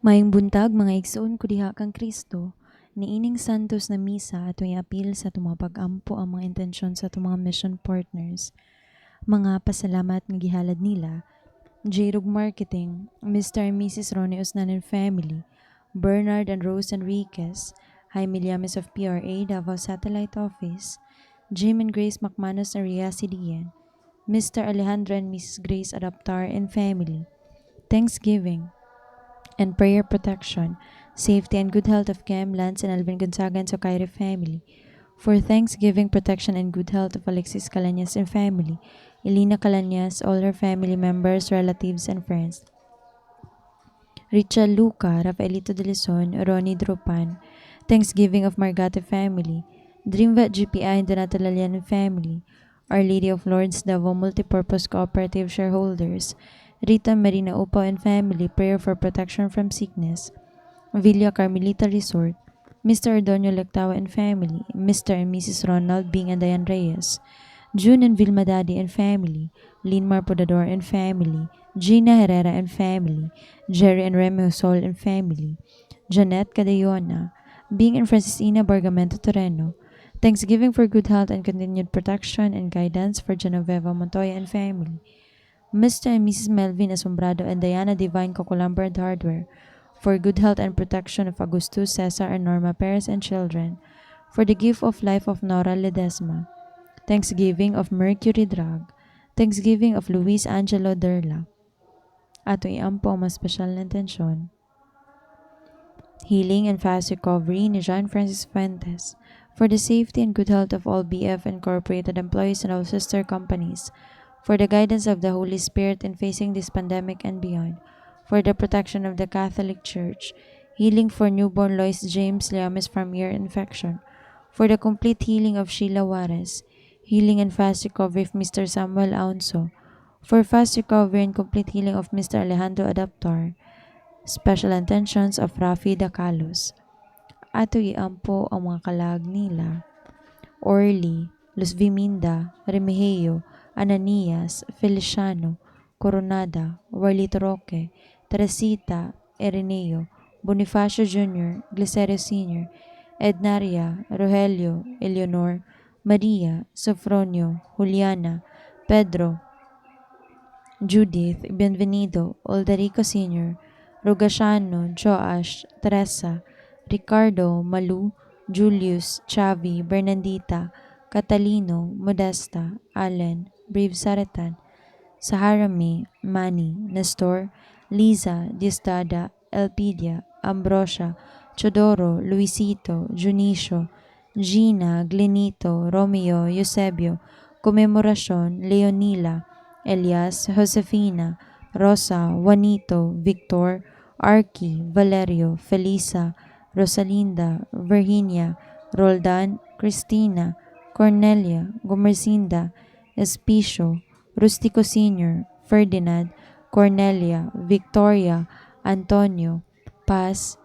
Maayong buntag, mga igsoon ko diha kang Kristo. Niining Santos na Misa, atong iapil sa atong mga pag-ampo ang mga intensyon sa atong mga mission partners. Mga pasalamat nga gihalad nila: J-Rug Marketing, Mr. and Mrs. Ronnie Osnan and family, Bernard and Rose Enriquez, Jaime Llames of PRA Davao Satellite Office, Jim and Grace McManus Aria CDN, Mr. Alejandro and Mrs. Grace Adaptar and family. Thanksgiving and prayer protection, safety and good health of Cam, Lance, and Alvin Gonzaga and Sokaire family. For thanksgiving, protection, and good health of Alexis Calanyas and family, Elena Calanyas, all her family members, relatives, and friends. Richard Luca, Rafaelito de Lizon, Ronnie Drupan, Thanksgiving of Margate family, Dreamvet GPI and Donato Lalian and family, Our Lady of Lourdes Davao Multipurpose Cooperative Shareholders, Rita Marina Upo and family, prayer for protection from sickness, Villa Carmelita Resort, Mr. Ordonio Lectawa and family, Mr. and Mrs. Ronald Bing and Diane Reyes, June and Vilma Daddy and family, Linmar Podador and family, Gina Herrera and family, Jerry and Remy Sol and family, Janet Cadayona, Bing and Francisina Bargamento Toreno, Thanksgiving for good health and continued protection and guidance for Genoveva Montoya and family, Mr. and Mrs. Melvin Asombrado and Diana Divine Cocolambert Hardware, for good health and protection of Augustus, Cesar, and Norma Perez and children, for the gift of life of Nora Ledesma, Thanksgiving of Mercury Drug, Thanksgiving of Luis Angelo Derla. Atong iampo ang mas espesyal na intensyon. Healing and fast recovery ni John Francis Fuentes, for the safety and good health of all BF Incorporated employees and all sister companies, for the guidance of the Holy Spirit in facing this pandemic and beyond, for the protection of the Catholic Church, healing for newborn Lois James Llames from ear infection, for the complete healing of Sheila Juarez, healing and fast recovery of Mr. Samuel Aunso, for fast recovery and complete healing of Mr. Alejandro Adaptar, special intentions of Rafi Dacalos. Ato iampo ang mga kalag nila: Orly, Luzviminda, Remigio, Ananias, Feliciano, Coronada, Warlito Roque, Teresita, Ireneo, Bonifacio Jr., Glicerio Sr., Ednaria, Rogelio, Eleonor, Maria, Sofronio, Juliana, Pedro, Judith, Bienvenido, Olderico Sr., Rogaciano, Joash, Teresa, Ricardo, Malu, Julius, Chavi, Bernandita, Catalino, Modesta, Allen, Brave Saretan, Sahara May, Manny, Nestor, Liza, Diosdada, Elpidia, Ambrosia, Chodoro, Luisito, Junicio, Gina, Glenito, Romeo, Eusebio, Conmemoracion, Leonila, Elias, Josefina, Rosa, Juanito, Victor, Arky, Valerio, Felisa, Rosalinda, Virginia, Roldan, Cristina, Cornelia, Gumercinda, Espicio, Rustico Sr., Ferdinand, Cornelia, Victoria, Antonio, Paz,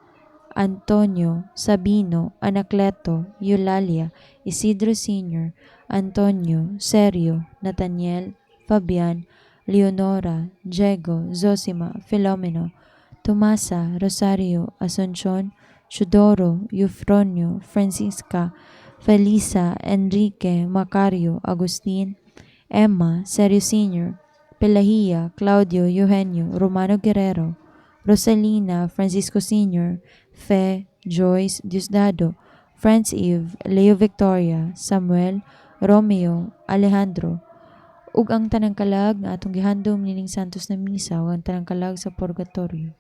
Antonio, Sabino, Anacleto, Eulalia, Isidro Sr., Antonio, Sergio, Nathaniel, Fabian, Leonora, Diego, Zosima, Filomeno, Tomasa, Rosario, Asuncion, Chudoro, Eufronio, Francisca, Felisa, Enrique, Macario, Agustin, Emma, Sergio Sr., Pelahia, Claudio, Eugenio, Romano Guerrero, Rosalina, Francisco Sr., Fe, Joyce, Diosdado, Franz Eve, Leo Victoria, Samuel, Romeo, Alejandro, ug ang tanang kalag nga atong gihandom nining Santos na Misa ug ang tanang kalag sa purgatorio.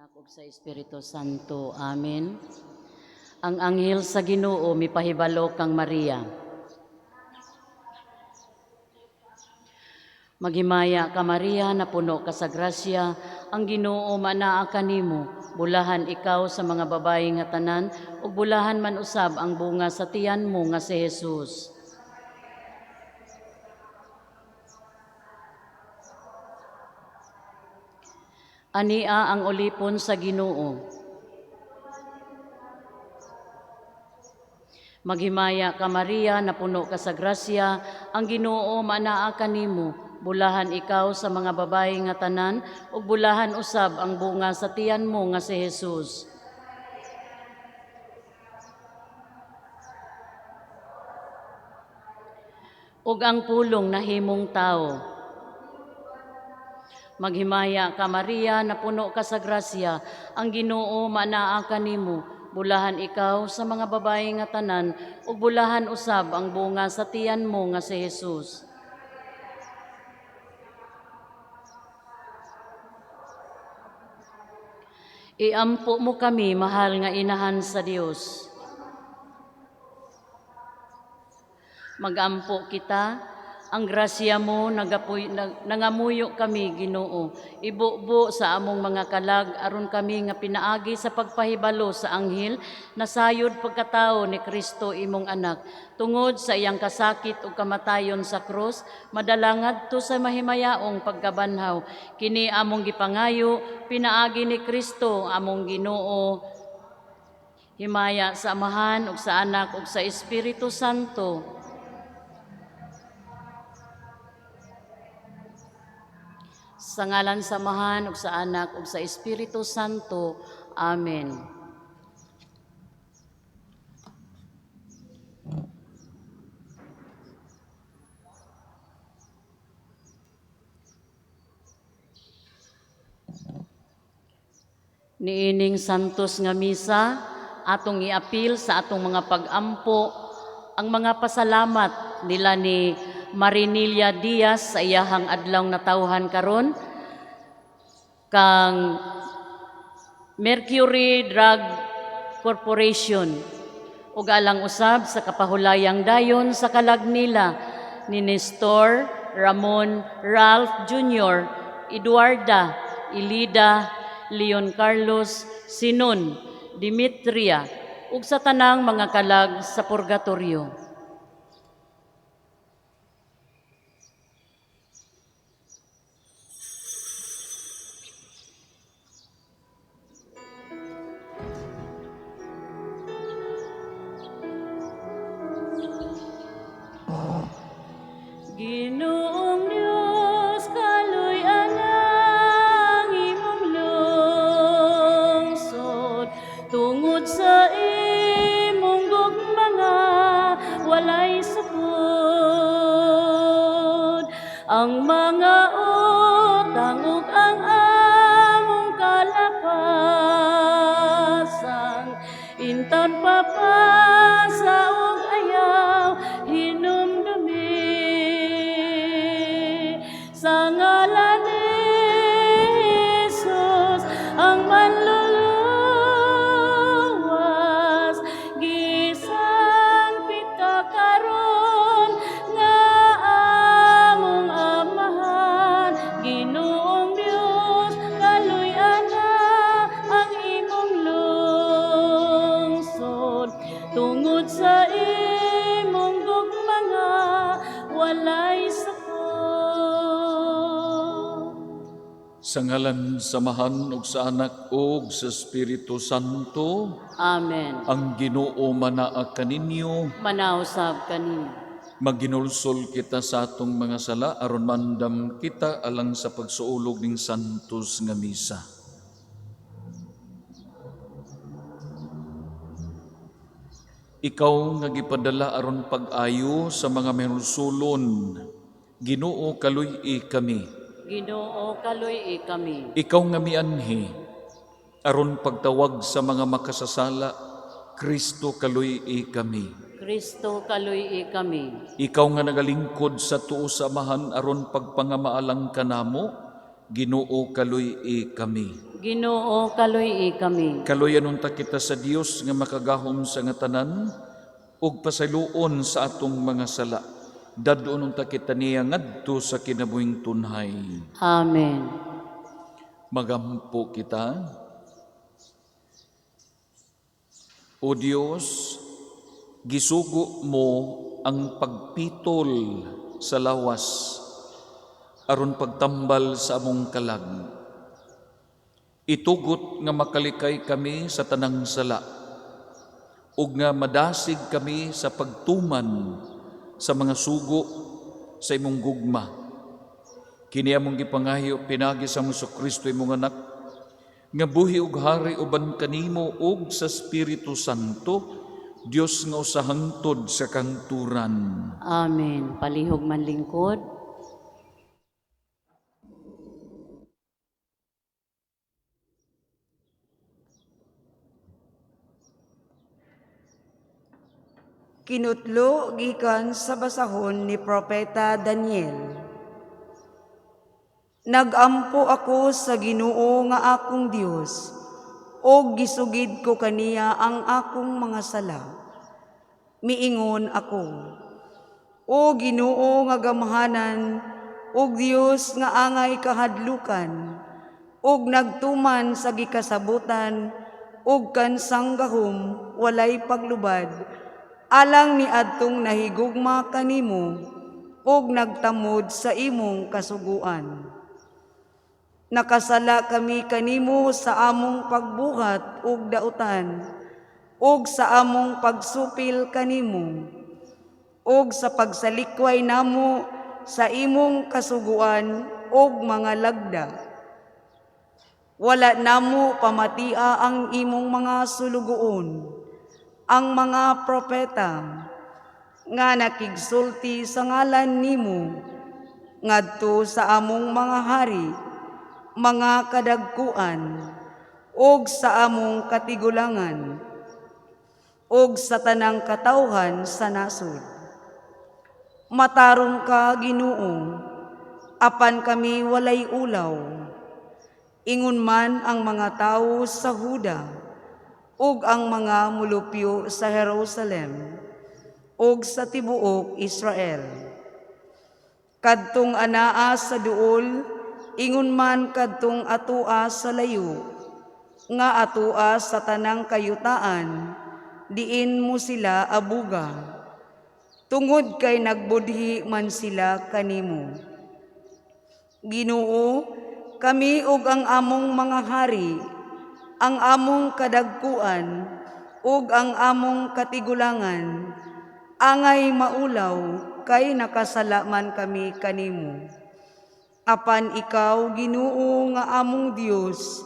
Anak ug sa Espiritu Santo. Amen. Ang anghel sa Ginoo mipahibalo kang Maria. Maghimaya ka Maria, napuno ka sa grasya, ang Ginoo manaa kanimo. Bulahan ikaw sa mga babayi nga tanan, ug bulahan man usab ang bunga sa tiyan mo nga si Jesus. Ania ang ulipon sa Ginoo. Maghimaya ka Maria, napuno ka sa grasya, ang Ginoo manaa kanimo. Bulahan ikaw sa mga babayi nga tanan, ug bulahan usab ang bunga sa tiyan mo nga si Jesus. Ug ang pulong nahimong tao. Maghimaya ka Maria, napuno ka sa grasya, ang Ginoo manaa kanimo. Bulahan ikaw sa mga babayi nga tanan, ug bulahan usab ang bunga sa tiyan mo nga si Jesus. Iampo mo kami, mahal nga inahan sa Dios. Magampo kita, ang grasya mo nangamuyo kami, Ginoo. Ibubo sa among mga kalag aron kami nga pinaagi sa pagpahibalo sa anghel nasayod pagkatao ni Kristo imong anak. Tungod sa iyang kasakit ug kamatayon sa krus, madala ngadto sa mahimayaong pagkabanhaw. Kini among gipangayo, pinaagi ni Kristo among Ginoo. Himaya sa Amahan ug sa Anak ug sa Espiritu Santo. Sa ngalan sa Amahan ug sa Anak ug sa Espiritu Santo. Amen. Niining santos nga misa, atong iapil sa atong mga pag-ampo ang mga pasalamat nila ni Marinilia Diaz sa iyahang adlaw natawhan karon, kang Mercury Drug Corporation ug alang usab sa kapahulayang dayon sa kalag nila ni Nestor Ramon Ralph Jr., Eduarda, Elida, Leon Carlos, Sinon, Demetria ug sa tanang mga kalag sa purgatorio. Ginoong Diyos, kaluy-an ang imong lungsod, tungod sa imong gugma nga walay sukod. Ang mga utang ug ang among kalapasan, intan papasa ug ayaw hinumdumi. Sa ngalan ni Jesus ang manluluwas, gisangpit ka karon nga among Amahan. Ginoong Dios, kaluy-an ang imong lungsod, tungod sa imong gugma nga walay sukod. Sa ngalan sa Amahan ug sa Anak ug sa Espiritu Santo. Amen. Ang Ginoo manaa kaninyo, Manausab kaninyo. Maginulsol kita sa atong mga sala aron mandam kita alang sa pagsuulog ning santos nga misa. Ikaw nga gipadala aron pag-ayo sa mga minulsulon, Ginoo kaluy-i kami. Ginoo kaluy-i kami. Ikaw nga mianhi aron pagtawag sa mga makasasala, Kristo kaluy-i kami. Kristo kaluy-i kami. Ikaw nga nagalingkod sa tuo sa Amahan aron pagpangamaalang kanamo, Ginoo kaluy-i kami. Ginoo, kaluy-i kami. Kaluyan unta kita sa Dios nga makagahom sa nga tanan ug pasayloon sa atong mga sala. Dad-on unta kita niya ngadto sa kinabuhing tunhay. Amen. Magampo kita. O Dios, gisugo mo ang pagpitol sa lawas aron pagtambal sa among kalag. Itugot nga makalikay kami sa tanang sala ug nga madasig kami sa pagtuman sa mga sugo sa imong gugma. Kini among gipangayo pinaagi sa among Kristo imong anak, nga buhi ug hari uban kanimo ug sa Espiritu Santo, Dios nga usa hangtod sa kangturan. Amen. Palihog man lingkod. Kinutlo gikan sa basahon ni Propeta Daniel. Nagampo ako sa Ginoo nga akong Dios, og gisugid ko kaniya ang akong mga sala. Miingon ako, O Ginoo nga gamhanan, og Dios nga angay kahadlukan, og nagtuman sa gikasabutan, og kansang gahom walay paglubad, alang ni adtong nahigugma kanimo, og nagtamod sa imong kasuguan. Nakasala kami kanimo sa among pagbuhat ug dautan, ug sa among pagsupil kanimo, ug sa pagsalikway namo sa imong kasuguan ug mga lagda. Wala namo pamatia ang imong mga sulugoon, ang mga propeta, nga nakigsulti sa ngalan nimo, ngadto sa among mga hari, mga kadagkuan, ug sa among katigulangan, ug sa tanang katawhan sa nasod. Matarong ka, Ginoo, apan kami walay ulaw. Ingon man ang mga tawo sa Huda, ug ang mga mulupyo sa Jerusalem, ug sa tibuok Israel. Kadtong anaa sa duol, ingon man kadtong atua sa layo, nga atua sa tanang kayutaan, diin mo sila abuga, tungod kay nagbudhi man sila kanimo. Ginoo, kami ug ang among mga hari, ang among kadagkuan, ug ang among katigulangan, angay maulaw kay nakasala man kami kanimo. Apan ikaw, Ginoo nga among Dios,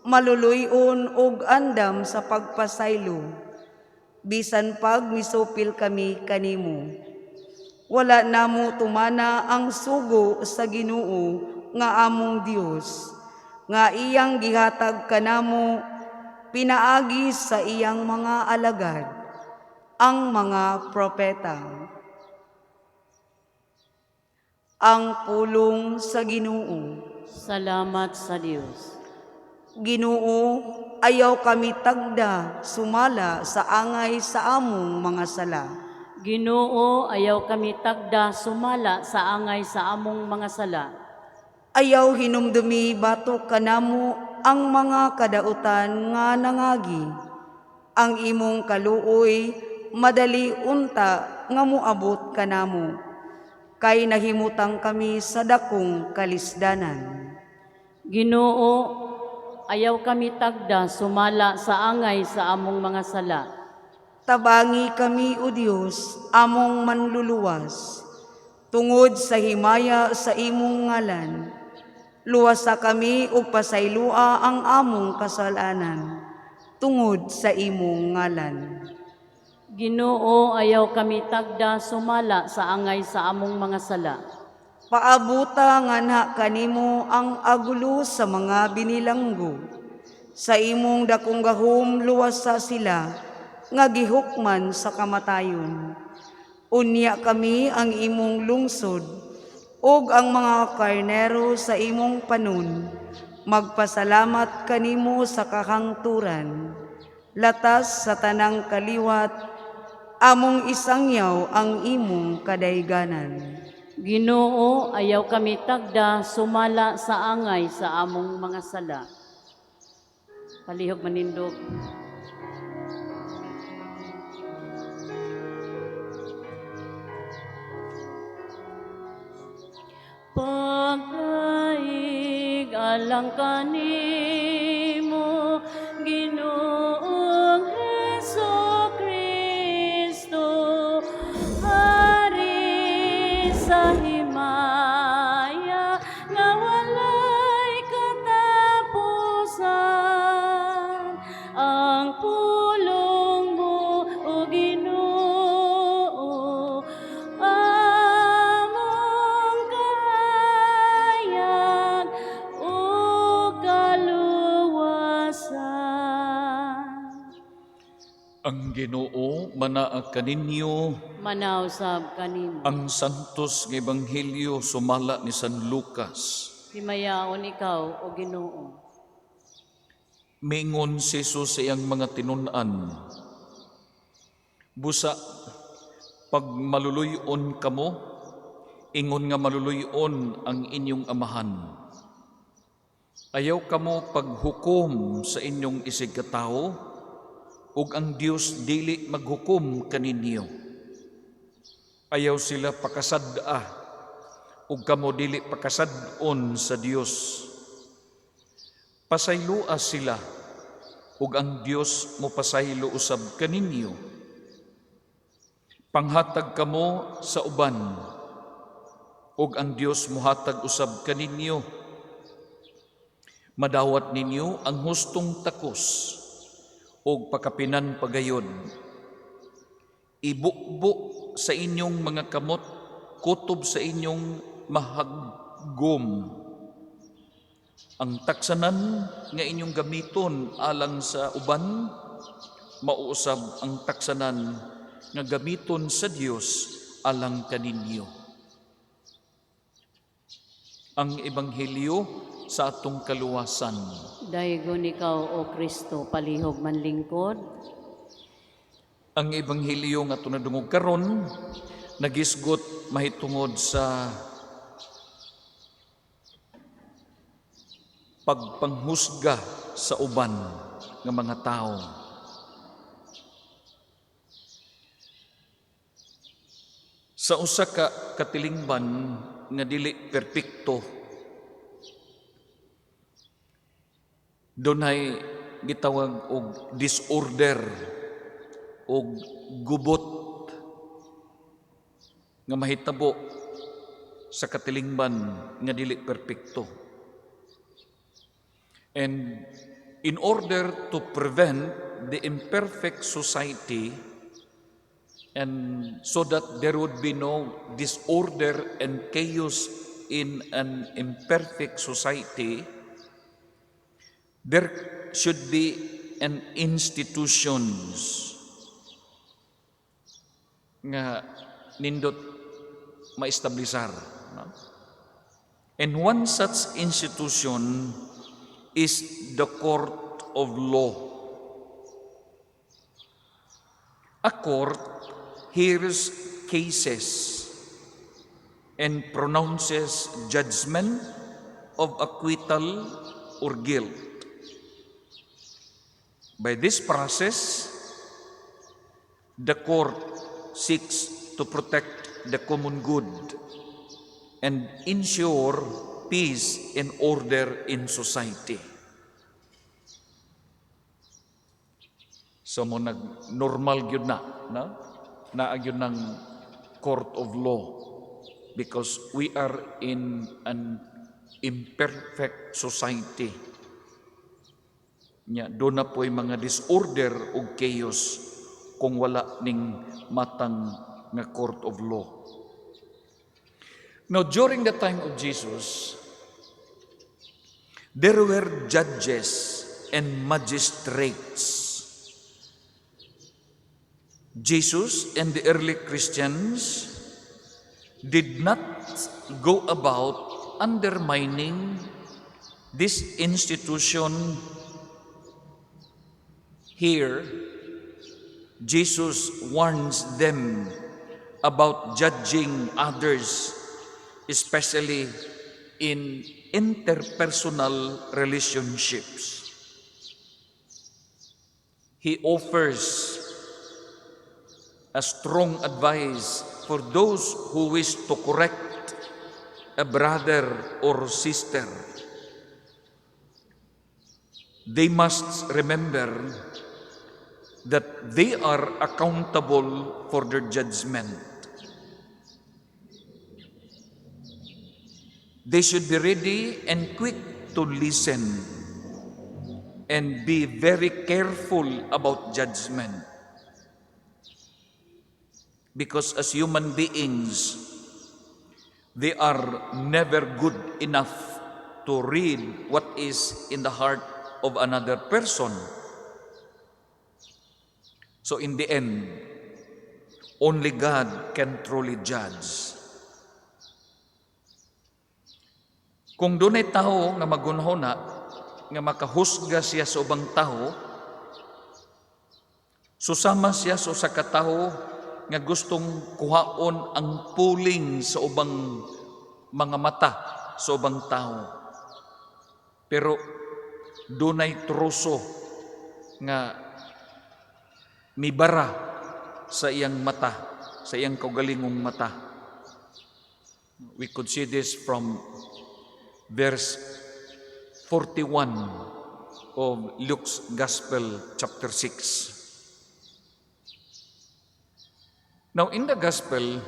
maluluy-on ug andam sa pagpasaylo, bisan pag misupil kami kanimo. Wala namo tumana ang sugo sa Ginoo nga among Dios, nga iyang gihatag kanamo pinaagi sa iyang mga alagad, ang mga propeta. Ang pulong sa Ginoo. Salamat sa Dios. Ginoo, ayaw kami tagda sumala sa angay sa among mga sala. Ginoo, ayaw kami tagda sumala sa angay sa among mga sala. Ayaw hinumdumi batok kanamo ang mga kadautan nga nangagi. Ang imong kaluoy madali unta nga moabot kanamo, kay nahimutang kami sa dakong kalisdanan. Ginoo, ayaw kami tagda sumala sa angay sa among mga sala. Tabangi kami, O Dios, among manluluwas, tungod sa himaya sa imong ngalan. Luwasa kami ug pasaylua ang among kasalanan, tungod sa imong ngalan. Ginoo, ayaw kami tagda sumala sa angay sa among mga sala. Paabuta nganha kanimo ang agulo sa mga binilanggo. Sa imong dakong gahom luwasa sila nga gihukman sa kamatayon. Unya kami ang imong lungsod ug ang mga karnero sa imong panon, Magpasalamat kanimo sa kahangturan, latas sa tanang kaliwat, among isangyaw ang imong kadayganan. Ginoo, ayaw kami tagda sumala sa angay sa among mga sala. Palihog manindog. Pagdaig alang kanimo, Ginoong Hesu Kristo, Hari sa himaya nga walay katapusan. Ang pulong mo, O Ginoo, among kahayag ug kaluwasan. Ang Ginoo manaa kaninyo. Manaw sab kanimo. Ang santos nga ebanghelyo sumala ni San Lucas. Himayaon ikaw, O Ginoo. Mingon si Jesus sa iyang mga tinun-an, "Busa pag maluluy-on kamo, ingon nga maluluy-on ang inyong amahan. Ayaw kamo paghukom sa inyong isig katawo, ug ang Dios dili maghukom kaninyo. Ayaw sila pakasad-a, ug kamo dili pakasad-on sa Dios. Pasayloa sila, ug ang Dios mopasaylo usab kaninyo. Panghatag kamo sa uban, ug ang Dios mohatag usab kaninyo. Madawat ninyo ang hustong takos ug pakapinan pagayon. Ibubo sa inyong mga kamot, kutob sa inyong mahaggom. Ang taksanan nga inyong gamiton alang sa uban, mauusab ang taksanan nga gamiton sa Dios alang kaninyo." Ang Ebanghelyo sa atong kaluwasan. Daygon ikaw, O Kristo. Palihog manlingkod. Ang Ebanghelyo nga ato nadungog karon nagisgot mahitungod sa pagpanghusga sa uban nga mga tao. Sa usa ka katilingban nga dili perpekto, dunay gitawag og disorder og gubot nga mahitabo sa katilingban nga dili perpekto. And in order to prevent the imperfect society and so that there would be no disorder and chaos in an imperfect society, there should be an institutions nga nindot maestablisar, no? And one such institution is the court of law. A court hears cases and pronounces judgment of acquittal or guilt. By this process, the court seeks to protect the common good and ensure peace and order in society. So mo nag normal gyud na, no? Naa gyud ng court of law because we are in an imperfect society. Nya doon na po'y mga disorder ug chaos kung wala ning matang nga court of law. Now, during the time of Jesus, there were judges and magistrates. Jesus and the early Christians did not go about undermining This institution here, Jesus warns them about judging others, especially in interpersonal relationships. He offers a strong advice for those who wish to correct a brother or sister. They must remember that they are accountable for their judgment. They should be ready and quick to listen and be very careful about judgment. Because as human beings, they are never good enough to read what is in the heart of another person. So in the end, only God can truly judge. Kung dunay tawo nga magunhona, nga makahusga siya sa ubang tawo, susama siya sa usa ka tawo nga gustong kuhaon ang puling sa ubang mga mata sa ubang tawo. Pero dunay troso nga mibara sa iyang mata, sa iyang kaugalingong mata. We could see this from verse 41 of Luke's Gospel, chapter 6. Now, in the Gospel,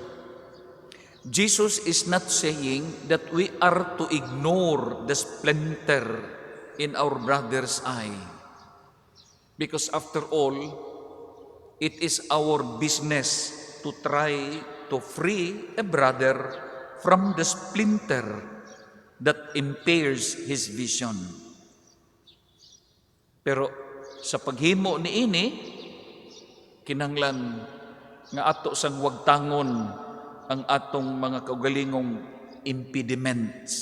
Jesus is not saying that we are to ignore the splinter in our brother's eye. Because after all, it is our business to try to free a brother from the splinter that impairs his vision. Pero sa paghimo niini, kinahanglan nga ato sang wagtangon ang atong mga kaugalingong impediments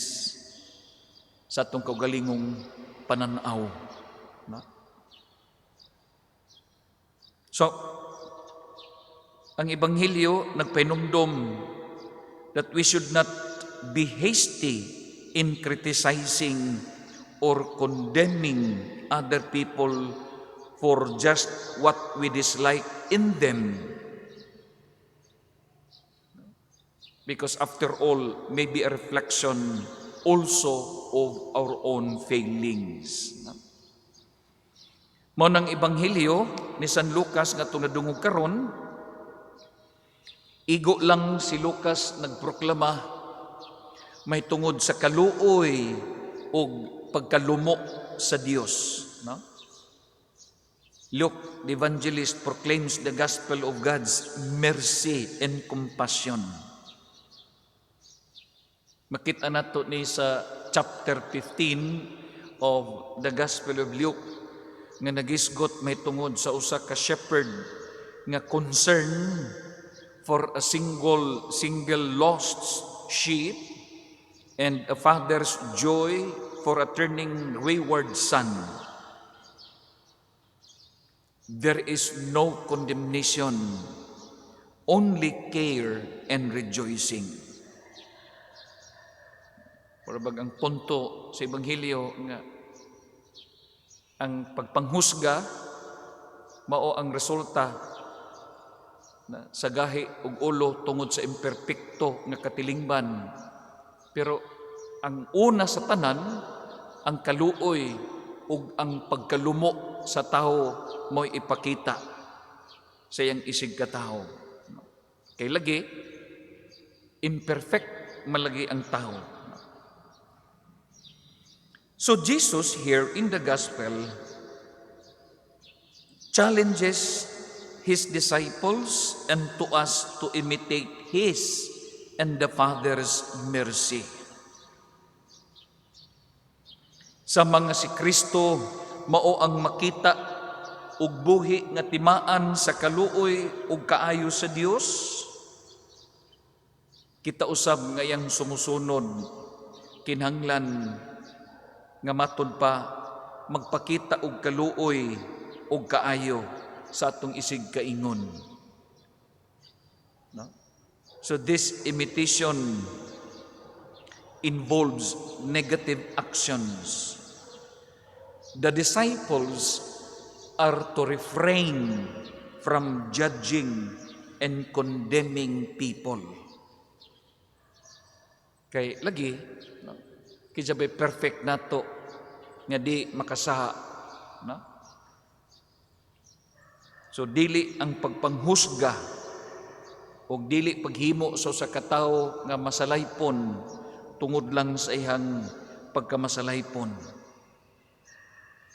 sa atong kaugalingong pananaw. No? So, ang Ebanghelyo nagpahinumdom that we should not be hasty in criticizing or condemning other people for just what we dislike in them. Because after all, may be a reflection also of our own failings. Mao nang Ebanghelyo ni San Lucas nga atong nadungog karon, igo lang si Lucas nagproklama may tungod sa kaluoy og pagkalumo sa Dios, no? Luke, the evangelist, proclaims the gospel of God's mercy and compassion. Makita nato ni sa chapter 15 of the Gospel of Luke nga nagisgot may tungod sa usa ka shepherd nga concern for a single lost sheep and a father's joy for a turning wayward son. There is no condemnation, only care and rejoicing. Mura bag ang punto sa Ebanghelyo nga ang pagpanghusga mao ang resulta na sa gahi ug ulo tungod sa imperpekto nga katilingban. Pero ang una sa tanan, ang kaluoy ug ang pagkalumo sa tawo mo'y ipakita sa iyang isig katawo. Kay lagi imperfect malagi ang tao. So Jesus here in the gospel challenges his disciples and to us to imitate his and the Father's mercy. Sa mga si Kristo mao ang makita og buhi nga timaan sa kaluoy ug kaayo sa Dios, kita usab nga iyang sumusunod kinahanglan Nga matud pa magpakita og kaluoy og kaayo sa atong isig kaingon. No? So this imitation involves negative actions. The disciples are to refrain from judging and condemning people. Kay lagi, no? Kinsa bay perfect nato nga di makasaha, no? So dili ang pagpanghusga o dili paghimo sa usa ka tawo nga masalaypon tungod lang sa iyang pagkamasalaypon.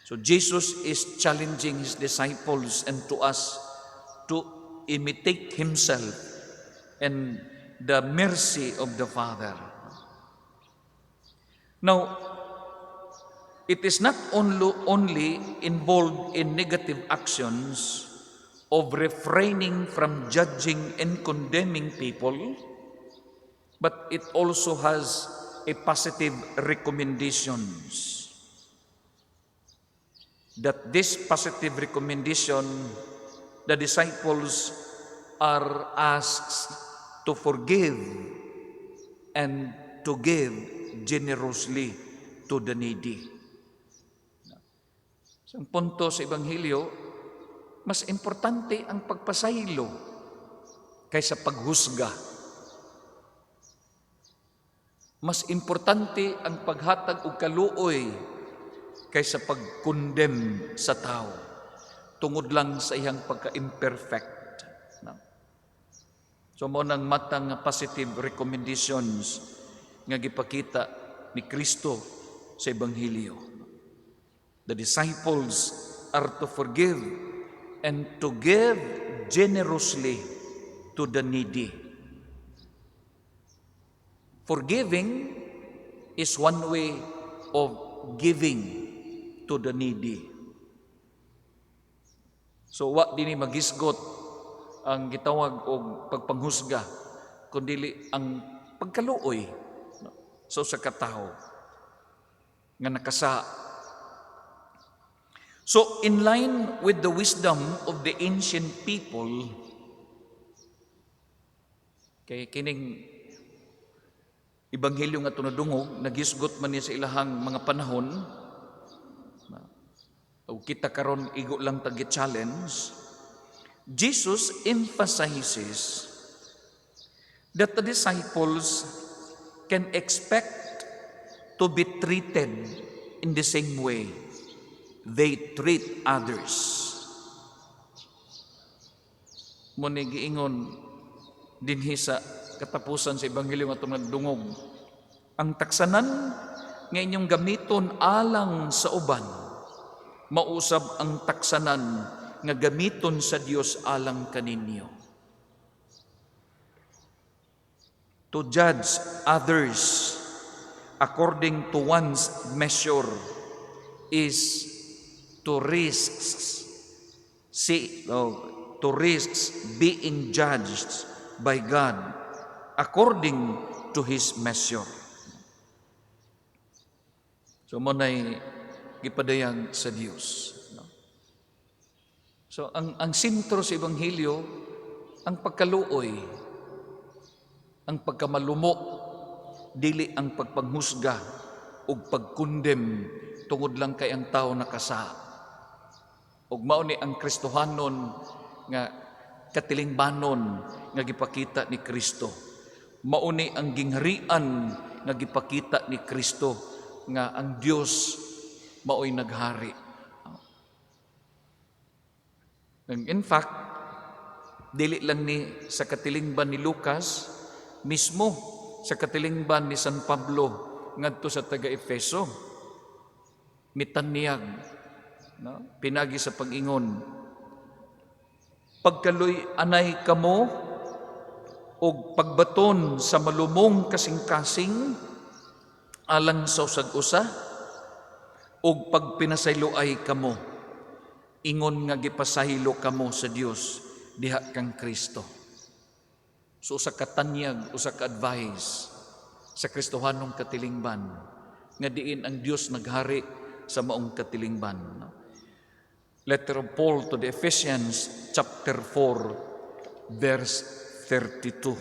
So Jesus is challenging his disciples and to us to imitate himself and the mercy of the Father. Now, it is not only involved in negative actions of refraining from judging and condemning people, but it also has a positive recommendations. That this positive recommendation, the disciples are asked to forgive and to give generously to the needy. Sa ang punto sa Ebanghelyo, mas importante ang pagpasaylo kaysa paghusga. Mas importante ang paghatag og kaluoy kaysa pag-condemn sa tao tungod lang sa iyang pagka-imperfect. No? So mao nang matang nga positive recommendations nga gipakita ni Kristo sa Ebanghelyo. The disciples are to forgive and to give generously to the needy. Forgiving is one way of giving to the needy. So wa dinhi magisgot ang gitawag og pagpanghusga kundi ang pagkaluoy, no, sa usa ka tawo nga nakasala. So in line with the wisdom of the ancient people, kay kining ebanghelyo nga tunadungog nagisgot man ni sa ilahang mga panahon ug kita karon igo lang tag challenge. Jesus emphasizes that the disciples can expect to be treated in the same way they treat others. Mao ni giingon dinhi sa katapusan sa ebanghelyo nga atong dungog. Ang taksanan nga inyong gamiton alang sa uban, mausab ang taksanan nga gamiton sa Dios alang kaninyo. To judge others according to one's measure is to risk being judged by God according to his measure. So mao nay gipadayag sa Dios. No? So ang sentro sa ebanghelyo, ang pagkaluoy, ang pagkamalumo, dili ang pagpanghusga ug pag-condemn tungod lang kay ang tao nakasala. Ug mao ni ang Kristohanon nga katilingbanon nga gipakita ni Kristo. Mao ni ang gingharian nga gipakita ni Kristo nga ang Dios mao'y naghari. And in fact, dili lang ni sa katilingban ni Lucas, mismo sa katilingban ni San Pablo ngadto sa taga Efeso, mitanyag, no? Pinagi sa pag-ingon, "Pagkaluy-anay kamo og pagbaton sa malumong kasing-kasing alang sa usag-usa ug pagpinasayloay kamo ingon nga gipasaylo kamo sa Dios diha kang Kristo." So usa ka tanyag, usa ka advice sa Kristohanong katilingban. nga diin ang Dios naghari sa maong katilingban. Letter of Paul to the Ephesians, chapter 4, verse 32.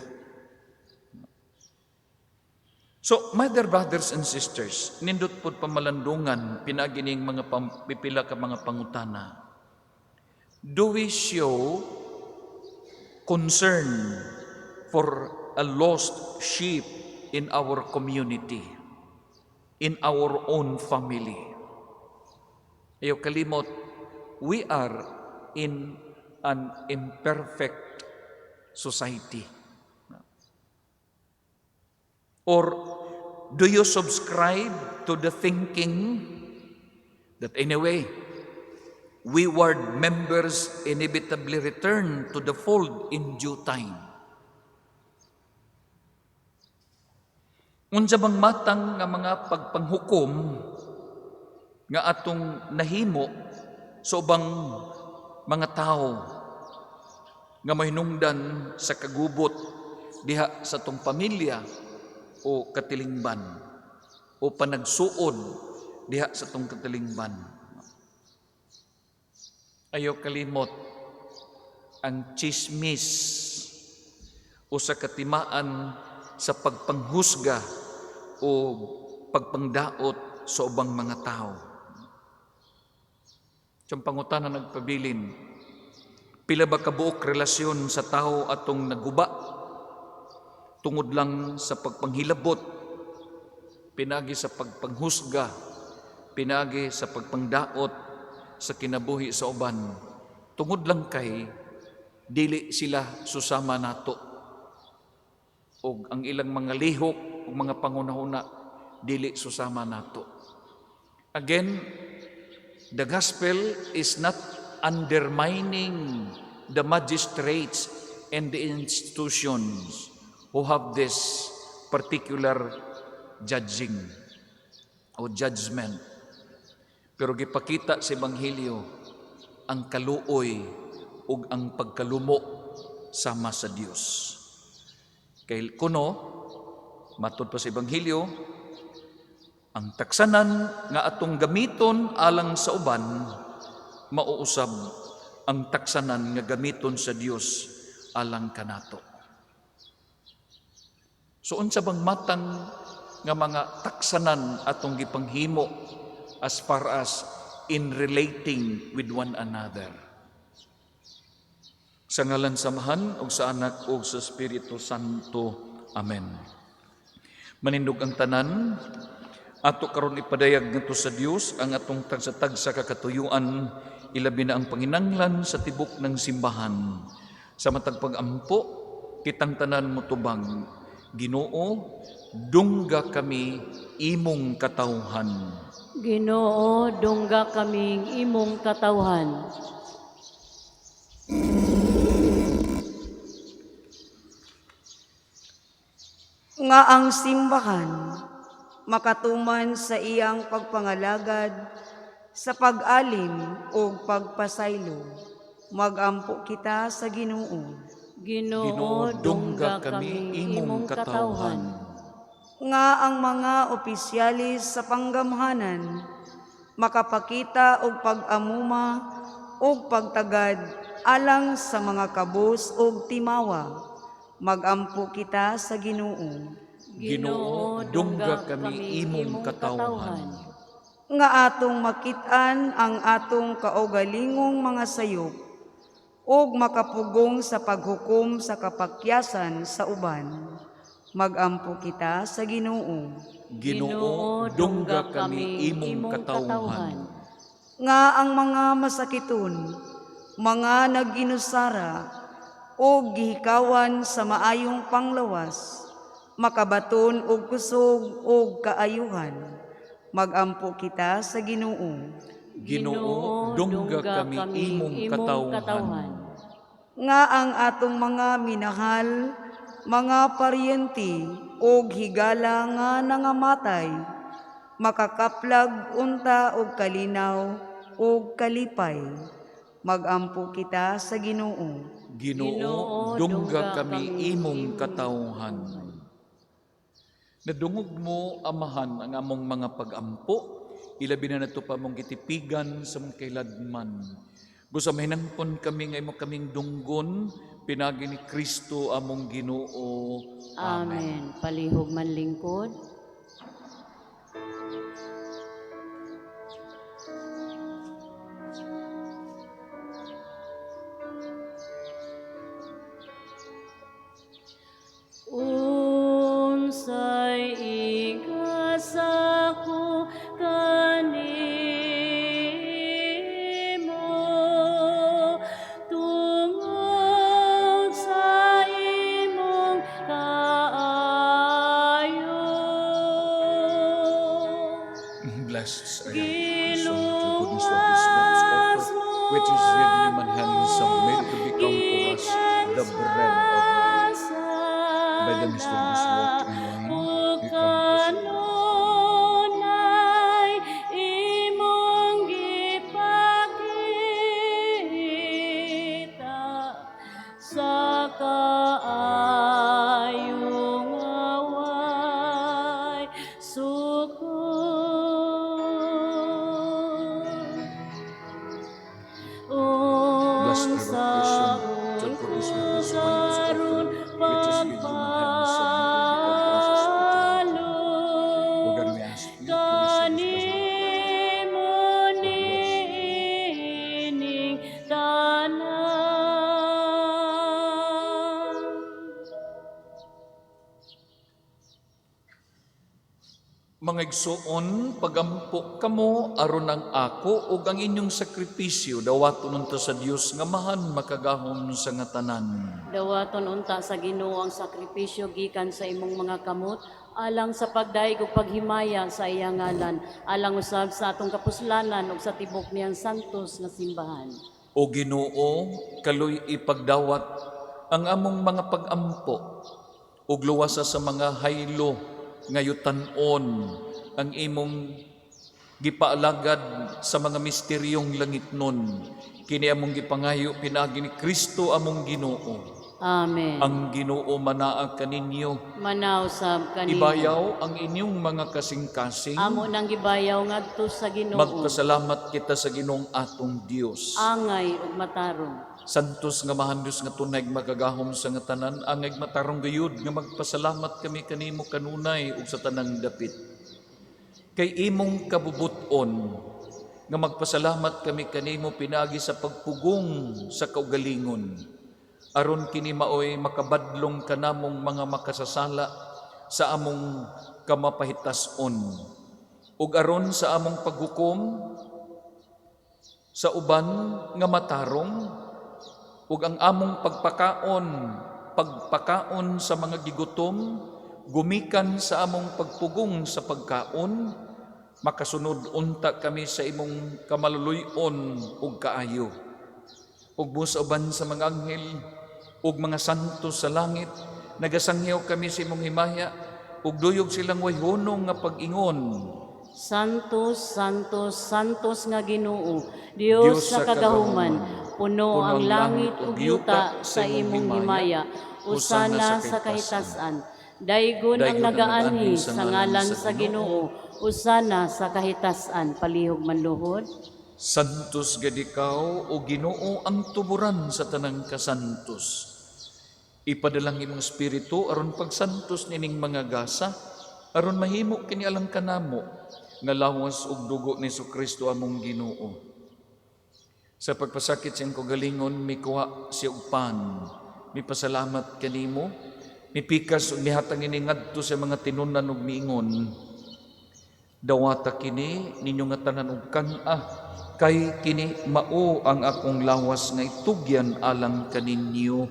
So, my dear brothers and sisters, nindot pod pamalandungan pinaagi ning mga pipila ka mga pangutana. Do we show concern for a lost sheep in our community, in our own family? Ayaw kalimot, we are in an imperfect society. Or do you subscribe to the thinking that anyway, wayward members inevitably return to the fold in due time? Unsa bang matang nga mga pagpanghukom nga atong nahimo sa ubang mga tao nga mahinungdan sa kagubot diha sa atong pamilya o katilingban o panagsuod diha sa atong katilingban? Ayaw kalimot, ang chismis o sa katimaan sa pagpanghusga o pagpangdaot sa ubang mga tao. Siyang pangutana nagpabilin, pila ba kabuok relasyon sa tao atong naguba tungod lang sa pagpanghilabot, pinagi sa pagpanghusga, pinagi sa pagpangdaot sa kinabuhi sa uban, tungod lang kay dili sila susama nato og ang ilang mga lihok ug mga pangunahuna dili susama nato. Again, the gospel is not undermining the magistrates and the institutions who have this particular judging o judgment. Pero gipakita sa Ebanghelyo ang kaluoy ug ang pagkalumo sama sa Dios. Kay kuno, matud pa sa Ebanghelyo, ang taksanan nga atong gamiton alang sa uban, mauusab ang taksanan nga gamiton sa Dios alang kanato. So unsa bang matang nga mga taksanan atong gipanghimo as far as in relating with one another? Sa ngalan sa Amahan ug sa Anak ug sa Espiritu Santo. Amen. Manindog ang tanan, ato karon ipadayag ngadto sa Dios ang atong tagsa-tagsa ka katuyuan, ilabi na ang panginanglan sa tibok ng simbahan. Sa matag pag-ampo, kitang tanan motubang, Ginoo, dungga kami imong katawhan. Ginoo, dungga kaming imong katawhan. Nga ang simbahan makatuman sa iyang pagpangalagad sa pag-alim o pagpasaylo. Magampo kita sa Ginoo. Ginoo, dungga kami imong katawhan. Nga ang mga opisyalis sa panggamhanan makapakita og pag-amuma og pagtagad alang sa mga kabus og timawa. Magampo kita sa Ginoo. Ginoo, dungga kami imong katawhan. Nga atong makit-an ang atong kaugalingong mga sayop ug makapugong sa paghukom sa kapakyasan sa uban. Magampo kita sa Ginoo. Ginoo, dungga kami imong katawhan. Nga ang mga masakiton, mga nag-inusara o gihikawan sa maayong panglawas, makabaton og kusog og kaayuhan. Magampo kita sa Ginoo. Ginoo, dungga kami imong katawhan. Nga ang atong mga minahal, mga paryente og higala nga nangamatay, makakaplag unta og kalinaw og kalipay. Magampo kita sa Ginoo. Ginoo, dungga kami imong katawhan. Nadungog mo, Amahan, ang among mga pagampo, ilabi na nato pa mong gitipigan sa mong kailadman. Busa mahinangpon kami nga imo kaming dunggon, pinagi ni Kristo among Ginoo. Amen. Palihog man lingkod. Unsay igasa ko kanimo tungod sa imong kaayo. Blessed are you, Son, to goodness of this man's offer, which is with human hands have made to become for us the bread of life. By the mystery of this water and wine, we come to see. Kanunay imong gipakita sa kaayo nga way sukod. Blessed are you, to goodness of this man's offer, which is with human hands have made to become for us the spirit of life. O God, we ask you to receive this blessed Kanimo niining tanan. Mga igsoon, pagampo kamo aron ang ako ug ang inyong sakripisyo dawaton unta sa Dios nga Amahan makagahom sa nga tanan. Dawaton unta sa Ginoo ang sakripisyo gikan sa imong mga kamot alang sa pagdayeg ug paghimaya sa iyang ngalan, alang usab sa atong kapuslanan ug sa tibok niyang santos nga simbahan. O Ginoo, kaloy ipagdawat ang among mga pagampo ug luwasa sa mga haylo ngayutan-on ang imong gipaalagad sa mga misteryong langitnon. Kini among gipangayo pinaagi ni Kristo among Ginoo. Amen. Ang Ginoo manaa kaninyo. Manaw sab kanimo. Ibayaw ang inyong mga kasing-kasing. Amo nang gibayaw ngadto sa Ginoo. Magpasalamat kita sa Ginoong atong Dios. Angay ug matarong. Santos nga Amahan Dios nga tunay makagahom sa nga tanan, angay matarong gayud nga magpasalamat kami kanimo kanunay ug sa tanang dapit. Kay imong kabubuton nga magpasalamat kami kanimo pinaagi sa pagpugong sa kaugalingon. Aron kini maoy makabadlong kanamong mga makasasala sa among kamapahitas-on. Ug aron sa among paghukom sa uban nga matarong ug ang among pagpakaon sa mga gigutom, gumikan sa among pagpugong sa pagkaon, makasunod unta kami sa imong kamaluluy-on ug kaayo. Ug busa uban sa mga anghel ug mga santo sa langit, nagasangyaw kami sa imong himaya ug duyog silang way hunong nga pag-ingon. Santos, Santos, Santos nga Ginoo, Dios sa kagahuman, puno ang langit ug yuta sa imong himaya, usana sa kahitasan. Daygon ang nagaanhi sa ngalan sa Ginoo, usana sa kahitasan. Palihog manluhod. Santos gad ikaw o Ginoo ang tuburan sa tanang kasantos. Ipadalang imong espiritu aron pagsantos nining mga gasa, aron mahimo kini alang kanamo nga lawas ug dugo ni Kristo among Ginoo. Sa pagpasakit siyang kagalingon, mikuha siya og pan, mipasalamat kanimo, mipikas ug mihatag ini ngadto sa mga tinunan ug miingon, dawata kini ninyo nga tanan og kan-a, kay kini mao ang akong lawas nga itugyan alang kaninyo.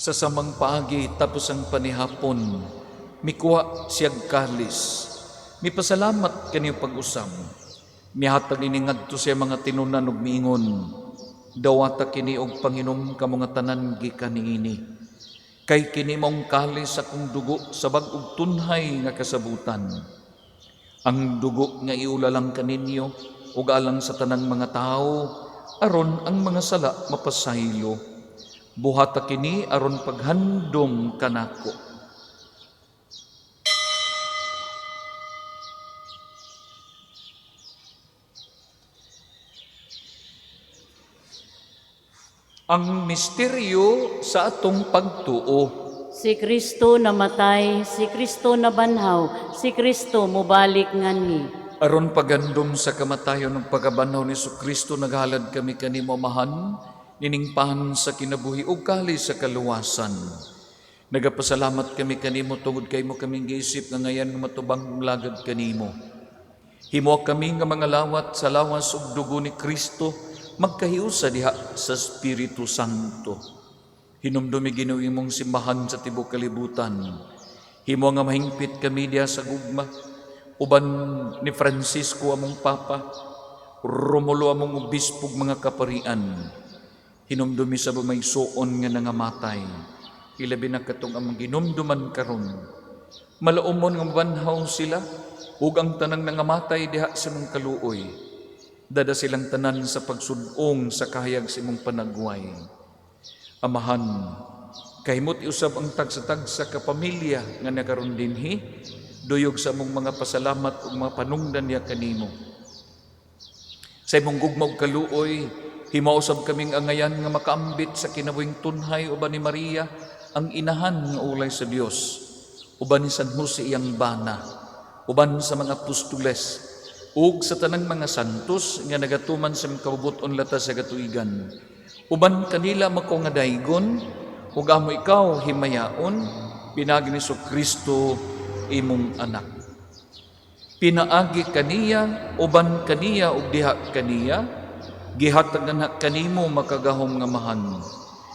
Sa samang paagi tapos ang panihapon, mikuha siyag kalis, mipasalamat kaniyo pag-usam, mihatag ini ngadto siya mga tinunan ug miingon, dawata kini og panginom kamo nga tanan gikan niini. Kay kini maong kalis akong dugo sa bag-ong tunhay nga kasabutan. Ang dugo nga iulalang kaninyo ug alang sa tanang mga tawo aron ang mga sala mapasaylo. Buhata kini aron paghandom kanako. Ang misteryo sa atong pagtuo. Si Kristo namatay, si Kristo nabanhaw, si Kristo mobalik nganhi. Aron pagandom sa kamatayon ug pagkabanhaw ni Kristo, naghalad kami kanimo, Amahan, nining pan sa kinabuhi ug kalis sa kaluwasan. Nagapasalamat kami kanimo tungod kay mo kaming giisip nga ngayan nga matubang lagad kanimo. Himo kami nga mga lawat sa lawas ug dugo ni Kristo, magkahiusa diha sa Espiritu Santo. Hinumdumi Ginoo imong simbahan sa tibuok kalibutan. Himo nga mahingpit kami diha sa gugma, uban ni Francisco among Papa, Romulo among obispo ug mga kaparian. Hinumdumi sa may suon nga nangamatay, ilabi na katong among ginumduman karon. Malaumon nga mabanhaw sila ug ang tanang nangamatay diha sa imong kaluoy. Dada silang tanan sa pagsudong sa kahayag sa imong panagway. Amahan, kahimot iusab ang tagsa-tagsa ka pamilya nga nakaron dinhi, duyog sa among mga pasalamat ug mga panungdan niya kanimo. Sa imong gugma ug kaluoy, himausab kaming angayan nga makaambit sa kinabuhing tunhay uban ni Maria, ang inahan nga ulay sa Dios, uban ni San Jose iyang bana, uban sa mga apostoles, ug sa tanang mga santos nga nagatuman sa imong kabubut-on latas sa katuigan. Uban kanila mako nga daygon, ug amo ikaw himayaon, pinaagi ni Kristo imong anak. Pinaagi kaniya, uban kaniya ug diha kaniya, gihatag na kanimo makagahom nga mahan.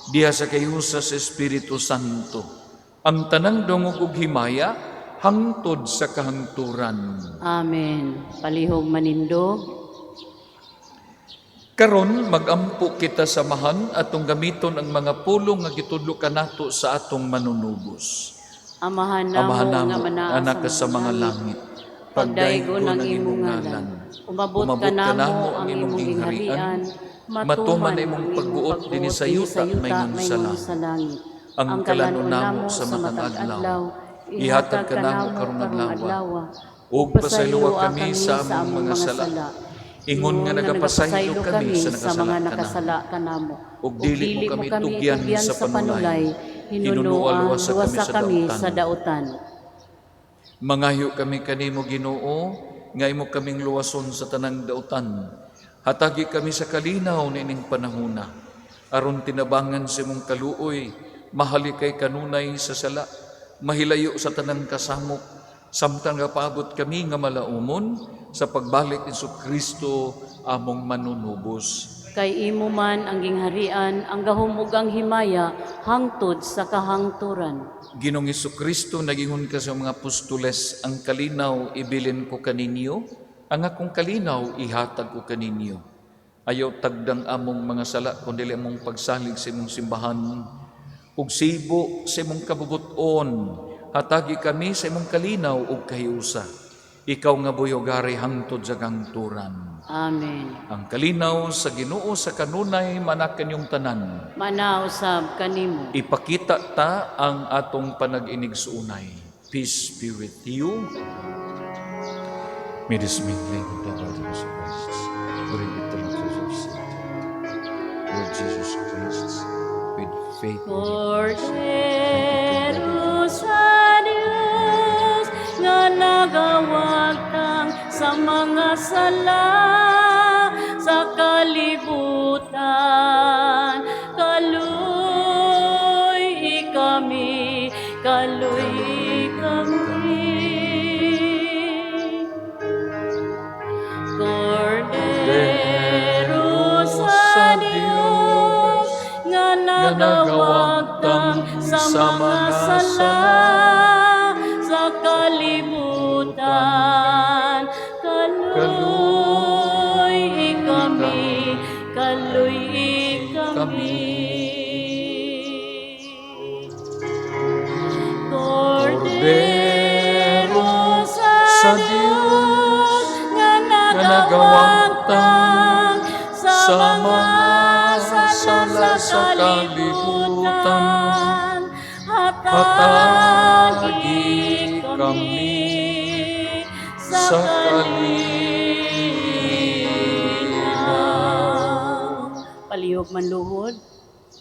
Diha sa kayusa sa Espiritu Santo, ang tanang dungog ug himaya hangtod sa kahangturan. Amen. Palihog manindog. Karon magampo kita sa mahan atong gamiton ang mga pulong nga gitudlo kanato sa atong manunubos. Amahan namo Amahan nga namo, manaa anak ka sa mga langit, pagdaygon ang imong ngalan. Umabot ka namo ang imong gingharian, matuman ang imong pagbuot dinhi sa yuta maingon sa langit. Ang kalanon namo sa matag adlaw, ihatag kanamo karong adlaw, ug pasayloa kami sa among mga sala. Ingon nga nagapasaylo kami sa mga nakasala nakasala kanamo. Ug dili mo kami tugyan sa panulay, hinunoa hinunoa luwasa luwasa kami kami sa sa dautan. Mangayo kami kanimo Ginoo, nga imo kaming luwason sa tanang dautan. Hatagi kami sa kalinaw niining panahona, aron tinabangan sa imong kaluoy, mahalikay kanunay sa sala, mahilayo sa tanang kasamok, samtang gapaabot kami nga malaumon sa pagbalik ni Kristo among manunubos. Kay imo man ang gingharian, ang gahom ug ang himaya, hangtod sa kahangturan. Ginoong Hesukristo, nagingon ka sa mga apostoles, ang kalinaw ibilin ko kaninyo, ang akong kalinaw ihatag ko kaninyo. Ayaw tagdang among mga sala, kundi among pagsalig sa imong simbahan. Ug sibo sa imong kabubuton, hatagi kami sa imong kalinaw ug kahiusa. Ikaw nga buyogari hangtod sa kangturan. Amen. Ang kalinaw sa Ginoo sa kanunay manakan yung tanan. Manausab kanimo. Ipakita ta ang atong panag-inig-suunay. Peace be with you. May this mingling of the body of Christ bring eternal pleasures. Lord Jesus Christ, with faith in Cordero sa Diyos nga nagawagtang sa mga sala sa kalibutan, kaluy kami, kaluy kami. Cordero sa Diyos nga nagawagtang sa mga sala sa kalibutan, kaluy kami, kaluy kami. Cordero sa Diyos nga nagawagtang sa sa mga mga sala sala sa sa kalibutan. kalibutan. Hatagi Hatagi kami kami sa sa kalinaw. Palihog manluhod.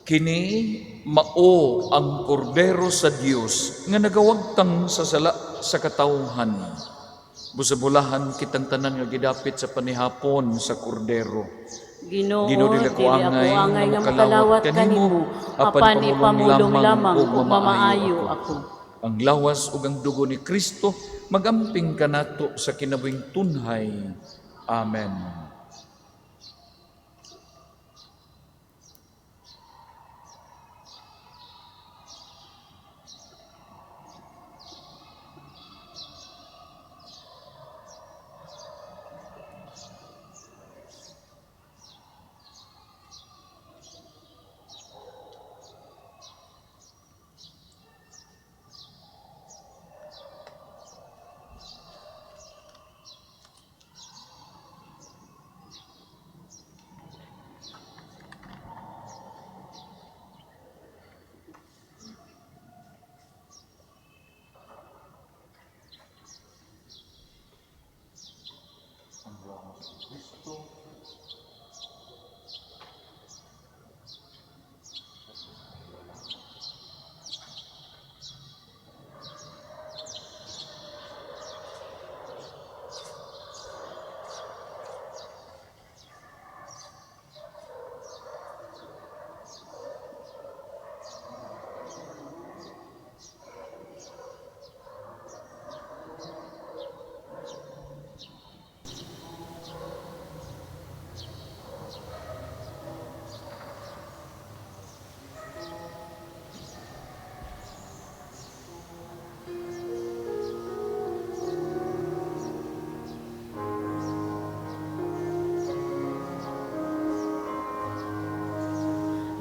Kini mao ang kordero sa Dios nga nagawagtang sa sala sa katawhan. Busabulahan kitang tanan nga gidapit sa panihapon sa kordero. Ginoo, Ginoo, dili dili ko ako angay angay nga nga makalawat makalawat kanimo, kanimo, apan apan pamulong ipamulong lamang lamang ug ug mamaayo mamaayo ako. ako. Ang lawas ug ang dugo ni Kristo magamping kanato sa kinabuhing tunhay. Amen.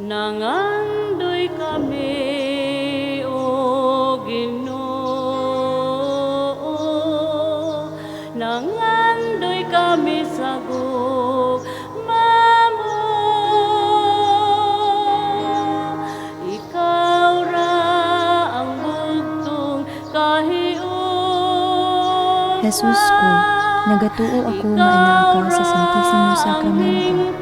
Nangandoy kami, O Ginoo, nangandoy kami sa gugma mo. Ikaw ra ang bugtong kahiusa. Jesus ko, nagatuo ako nga anaa ka sa Santisimo Sacramento.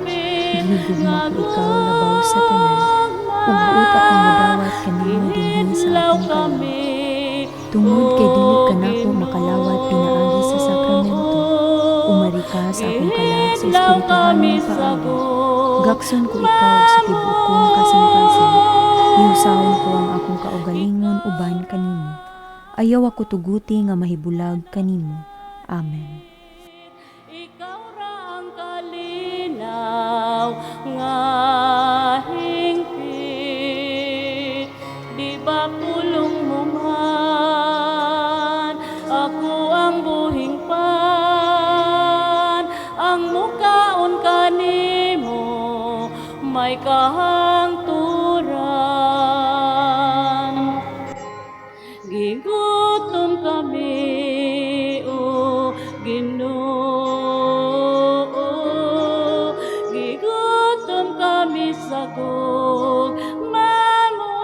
Gihigugma ko ikaw labaw sa tanan, ug buot akong modawat kanimo dinhi sa akong kalag. Tungod kay dili ka nako makalawat pinaagi sa sakramento, umari ka sa akong kalag sa espirituhanong paagi. Gakson ko ikaw sa tibuok kong kasing-kasing. Hihusahon ko ang akong kaugalingon uban kanimo. Ayaw ako tuguti nga mahibulag kanimo. Amen. Ikaw ra ang kalinaw nga hingpit, di ba pulong mo man ako ang buhing pan, ang mukaon kanimo may kahangturan. Gigutom kami, O Ginoo, gigutom kami sa gugma mo.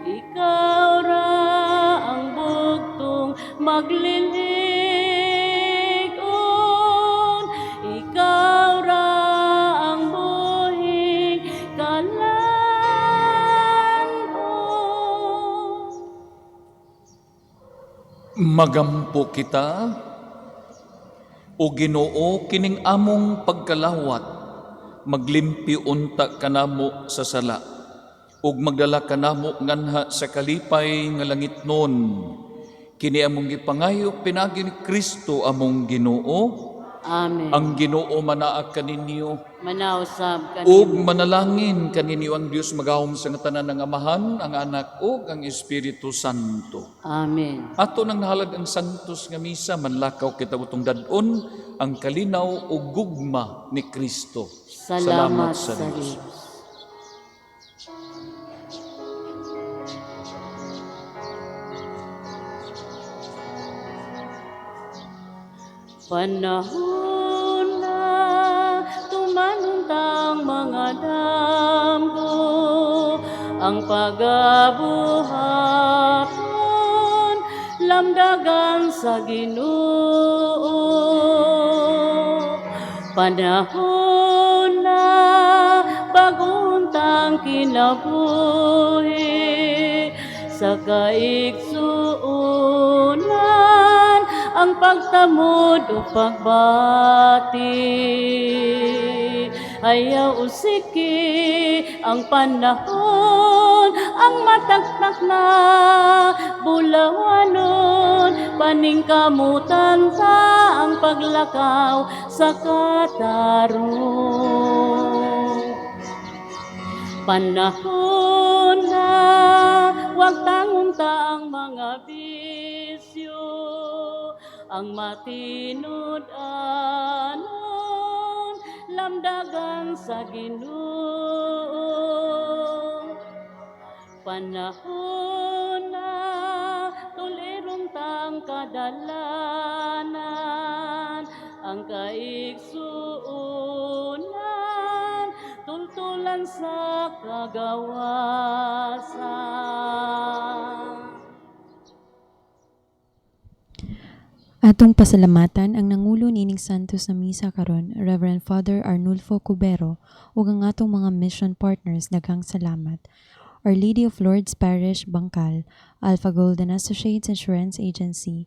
Ikaw ra ang bugtong maglilig-on, ikaw ra ang buhing kalan-on. Magampo kita, O Ginoo, kining among pagkalawat, maglimpi unta kanamo sa sala, ug magdala kanamo nganha sa kalipay nga langitnon. Kini among gipangayo pinaagi ni Kristo among Ginoo. Amen. Ang Ginoo manaa kaninyo, Manausab kanimo. ug manalangin kaninyo ang Dios magahom sa tanan ng Amahan, ang Anak ug ang Espiritu Santo. Amen. Ato nang nahalad ang santos nga misa, manlakaw kita utong dad-on ang kalinaw ug gugma ni Kristo. Salamat sa Dios. Panahon na tumanon tang mga damgo, ang pagabuhaton lamdagan sa Ginoo. Panahon na bag-on tang kinabuhi sa kaigsuonan, ang pagtamod ug pagbati. Ayaw usiki ang panahon, ang mataktak na bulawanon, paningkamutan ta ang paglakaw sa katarong. Panahon na wag tangon ta ang mga bisyo, ang matinud-anon lamdagan sa Ginoo. Panahon na tuliron tang kadalanan, ang kaigsuonan tultulan sa kagawasan. Atong pasalamatan ang nangulo niining Santos na Misa karon, Reverend Father Arnulfo Cubero, ug ang atong mga mission partners. Daghang salamat. Our Lady of Lourdes Parish, Bangkal, Alpha Gold and Associates Insurance Agency,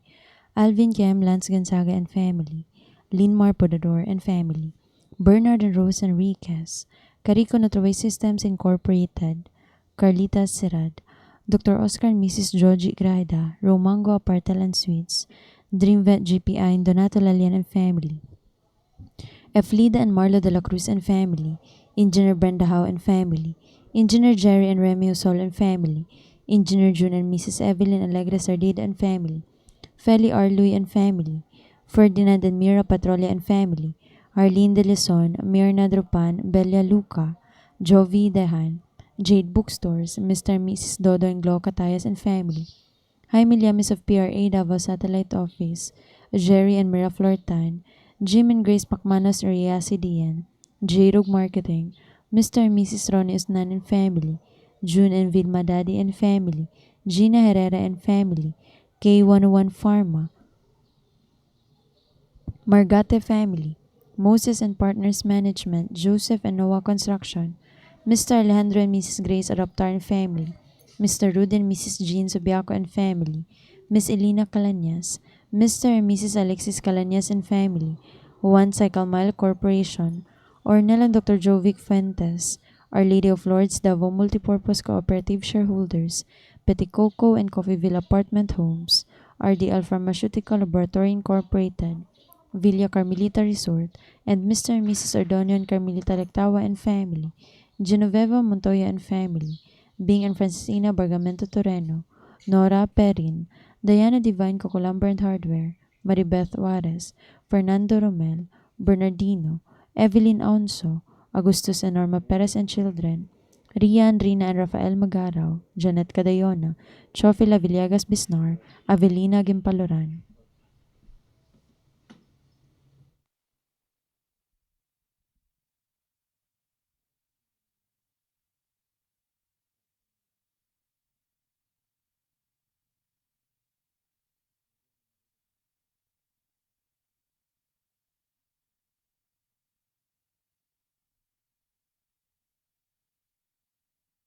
Alvin Kiem, Lance Gonzaga and Family, Linmar Podador and Family, Bernard and Rose Enriquez, Carico Motorway Systems Incorporated, Carlita Serad, Dr. Oscar and Mrs. Georgie Graida, Romango Apartel and Suites, Dreamvet GPI and Donato Lalian and Family, Eflida and Marlo de la Cruz and Family, Engineer Brenda Howe and Family, Engineer Jerry and Remy Usol and Family, Engineer June and Mrs. Evelyn Alegre Sardida and Family, Feli R. Louis and Family, Ferdinand and Mira Patrolia and Family, Arlene De Leson, Mirna Drupan, Belia Luca, Jovi Dehan, Jade Bookstores, Mr. and Mrs. Dodo and Glo Catayas and Family, Jaime Llames of PRA Davao Satellite Office, Jerry and Mira Flortan, Jim and Grace Pacmanos Riasi Dian, J-Rog Marketing, Mr. and Mrs. Ronnie Usnan and Family, June and Vilma Daddy and Family, Gina Herrera and Family, K101 Pharma, Margate Family, Moses and Partners Management, Joseph and Noah Construction, Mr. Alejandro and Mrs. Grace Adoptar and Family, Mr. Rudy and Mrs. Jean Subiaco and Family, Miss Elena Calanyas, Mr. and Mrs. Alexis Calanyas and Family, One Cycle Mile Corporation, Ornel and Dr. Jovic Fuentes, Our Lady of Lourdes Davao Multipurpose Cooperative Shareholders, Petit Coco and Coffeeville Apartment Homes, RDL Pharmaceutical Laboratory Incorporated, Villa Carmelita Resort, and Mr. and Mrs. Ordonio and Carmelita Lectawa and Family, Genoveva Montoya and Family, Bing and Francisina Bargamento Toreno, Nora Perin, Diana Divine Cocolumber and Hardware, Maribeth Juarez, Fernando Romel, Bernardino, Evelyn Onso, Augustus and Norma Perez and Children, Rian, Rina and Rafael Magaraw, Janet Cadayona, Chofila Villegas Bisnar, Avelina Gimpaloran.